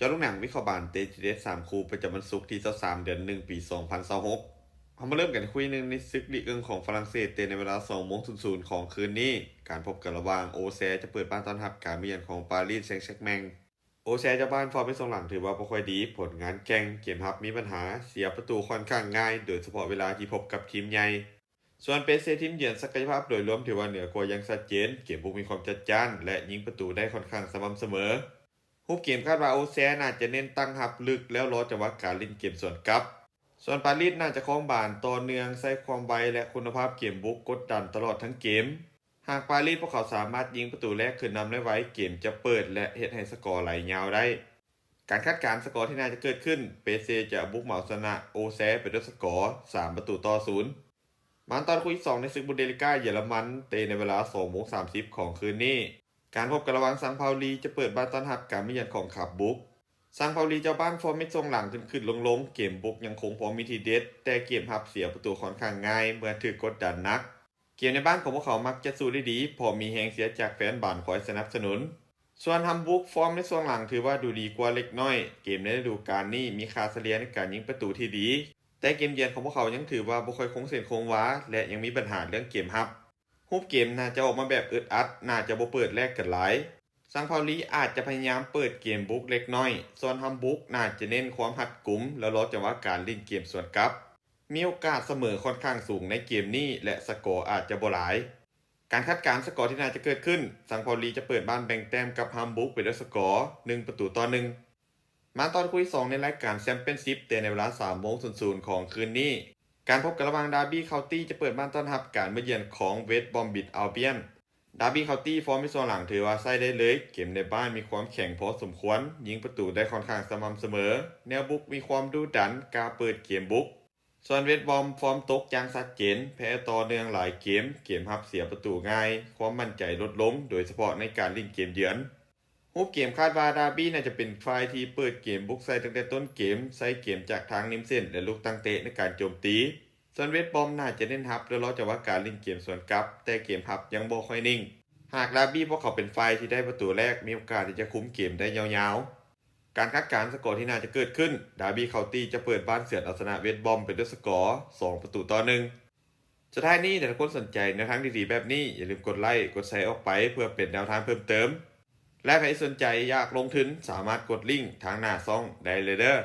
ເຈາະລູກໜັງວິເຄາະບານເຕະທີເດັດສາມຄູ່ປະຈຳວັນສຸກທີຊາວສາມ ເດືອນໜຶ່ງ ປີສອງພັນຊາວຫົກ. ເຮົາມາເລີ່ມກັນທີ່ຄູ່ໜຶ່ງໃນສຶກລີກເອີງຂອງຝຣັ່ງເສດ ເຕະໃນເວລາສອງໂມງສູນສູນຂອງຄືນນີ້. ການພົບກັນລະຫວ່າງໂອແຊຈະເປີດບ້ານຕ້ອນຮັບການມາຢ້ຽມຂອງປາຣີແຊງແຊັກແມັງ. ໂອແຊເຈົ້າບ້ານຟອມໃນຊ່ວງຫຼັງຖືວ່າບໍ່ຄ່ອຍດີ, ຜົນງານແກ່ງ, ເກມຮັບມີບັນຫາ, ເສຍປະຕູຂ້ອນຂ້າງງ່າຍ ໂດຍສະເພາະເວລາທີ່ພົບກັບທີມໃຫຍ່. ສ່ວນເປເຊທີມເຢືອນ ສັກກະຍະພາບໂດຍລວມຖືວ່າເໜືອກວ່າຢ່າງຊັດເຈນ, ເກມບຸກມີຄວາມຈັດຈ້ານ ແລະ ຍິງປະຕູໄດ້ຂ້ອນຂ້າງສະໝ່ຳສະເໝີ. ຮູບເກມຄາດວ່າໂອແຊໜ້າຈະເນັ້ນຕັ້ງຮັບເລິກ ແລ້ວລໍຈັງຫວະການຫຼິ້ນເກມສວນກັບ. ສ່ວນປາຣີໜ້າຈະຄອງບານຕໍ່ເນື່ອງ, ໃຊ້ຄວາມໄວ ແລະ ຄຸນນະພາບເກມບຸກກົດດັນຕະຫຼອດທັງເກມ. ຫາກປາຣີພວກເຂົາສາມາດຍິງປະຕູແລກຂຶ້ນນຳໄດ້ໄວ, ເກມຈະເປີດ ແລະ ເຮັດໃຫ້ສະກໍໄຫຼຍາວໄດ້. ການຄາດການສະກໍທີ່ໜ້າຈະເກີດຂຶ້ນ, ເປເຊຈະບຸກເໝົາຊະນະໂອແຊໄປດ້ວຍສະກໍສາມປະຕູຕໍ່ສູນ. ມາຕອນຄູ່ທີສອງໃນສຶກບຸນເດລີກາເຢຍລະມັນ ເຕະໃນເວລາສອງໂມງສາມສິບຂອງຄືນນີ້. ການພົບກັນລະຫວ່າງຊັງເພົາລີຈະເປີດບ້ານຕ້ອນຮັບການມາຢ້ຽມຂອງຄາບບຸກ. ຊັງເພົາລີເຈົ້າບ້ານຟອມໃນຊ່ວງຫຼັງຂຶ້ນໆລົງໆ, ເກມບຸກຍັງຄົງພໍມີທີເດັດ, ແຕ່ເກມຮັບເສຍປະຕູຂ້ອນຂ້າງງ່າຍເມື່ອຖືກກົດດັນໜັກ. ເກມໃນບ້ານຂອງພວກເຂົາມັກຈະສູ້ໄດ້ດີ ເພາະມີແຮງເຊຍຈາກແຟນບານຄອຍສະໜັບສະໜູນ. ສ່ວນຮຳບຸກຟອມໃນຊ່ວງຫຼັງຖືວ່າດູດີກວ່າເລັກນ້ອຍ. ເກມໃນລະດູການນີ້ມີຄ່າສະເລ່ຍໃນການຍິງປະຕູທີ່ດີ, ແຕ່ເກມຢ້ຽມຂອງພວກເຂົາຍັງຖືວ່າບໍ່ຄ່ອຍຄົງເສັ້ນຄົງວາ ແລະ ຍັງມີບັນຫາເລື່ອງເກມຮັບ. ຮູບເກມໜ້າຈະອອກມາແບບອຶດອັດ, ໜ້າຈະບໍ່ເປີດແລກກັນຫຼາຍ. ຊັງເພົາລີອາດຈະພະຍາຍາມເປີດເກມບຸກເລັກນ້ອຍ, ສ່ວນຮຳບຸກໜ້າຈະເນັ້ນຄວາມຮັດກຸມ ແລ້ວລໍຈັງຫວະການຫຼິ້ນເກມສວນກັບ. ມີໂອກາດສະເໝີຂ້ອນຂ້າງສູງໃນເກມນີ້ ແລະ ສະກໍອາດຈະບໍ່ຫຼາຍ. ການຄາດການສະກໍທີ່ໜ້າຈະເກີດຂຶ້ນ, ຊັງເພົາລີຈະເປີດບ້ານແບ່ງແຕ້ມກັບຮຳບຸກໄປດ້ວຍສະກໍໜຶ່ງປະຕູຕໍ່ໜຶ່ງ. ມາຕອນຄູ່ທີສອງໃນລາຍການແຊມປຽນຊິບ ເຕະໃນເວລາສາມໂມງສູນສູນຂອງຄືນນີ້. ການພົບກັນລະຫວ່າງດາບີເຄົາຕີຈະເປີດບ້ານຕ້ອນຮັບການມາຢ້ຽມຂອງເວດບອມບິດອາວບຽນ. ດາບີເຄົາຕີຟອມໃນຊ່ວງຫຼັງຖືວ່າໃຊ້ໄດ້ເລີຍ, ເກມໃນບ້ານມີຄວາມແຂງພໍສົມຄວນ, ຍິງປະຕູໄດ້ຂ້ອນຂ້າງສະໝ່ຳສະເໝີ, ແນວບຸກມີຄວາມດຸດັນ, ກ້າເປີດເກມບຸກ. ສ່ວນເວດບອມຟອມຕົກຢ່າງຊັດເຈນ, ແພ້ຕໍ່ເນື່ອງຫຼາຍເກມ, ເກມຮັບເສຍປະຕູງ່າຍ, ຄວາມໝັ້ນໃຈຫຼຸດລົງ, ໂດຍສະເພາະໃນການຫຼິ້ນເກມເຢືອນ. ຮູບເກມຄາດວ່າດາບີໜ້າຈະເປັນຝ່າຍທີ່ເປີດເກມບຸກໃສ່ຕັ້ງແຕ່ຕົ້ນເກມ, ໃຊ້ເກມຈາກທາງລິມເສັ້ນ ແລະ ລູກຕັ້ງເຕະໃນການໂຈມຕີ. ສ່ວນເວດບອມໜ້າຈະເນັ້ນຮັບ ແລະ ລໍຈັງຫວະການຫຼິ້ນເກມສວນກັບ, ແຕ່ເກມຮັບຍັງບໍ່ຄ່ອຍນິ່ງ. ຫາກດາບີພວກເຂົາເປັນຝ່າຍທີ່ໄດ້ປະຕູແລກ, ມີໂອກາດທີ່ຈະຄຸມເກມໄດ້ຍາວໆ. ການຄາດການສະກໍທີ່ໜ້າຈະເກີດຂຶ້ນ, ດາບີເຄົາຕີຈະເປີດບ້ານເຊືອນເອົາຊະນະເວດບອມໄປດ້ວຍສະກໍສອງປະຕູຕໍ່ໜຶ່ງ. ສຸດທ້າຍນີ້, ຖ້າທຸກຄົນສົນໃຈແນວທາງດີໆແບບນີ້, ຢ່າລືມກົດໄລ, ກົດແຊອອກໄປເພື່ອເປັນແນວທາງເພີ່ມເຕີມ. ແລະ ໃຜສົນໃຈຢາກລົງທຶນ, ສາມາດກົດລິ້ງທາງໜ້າຊ່ອງໄດ້ເລີຍເດີ້.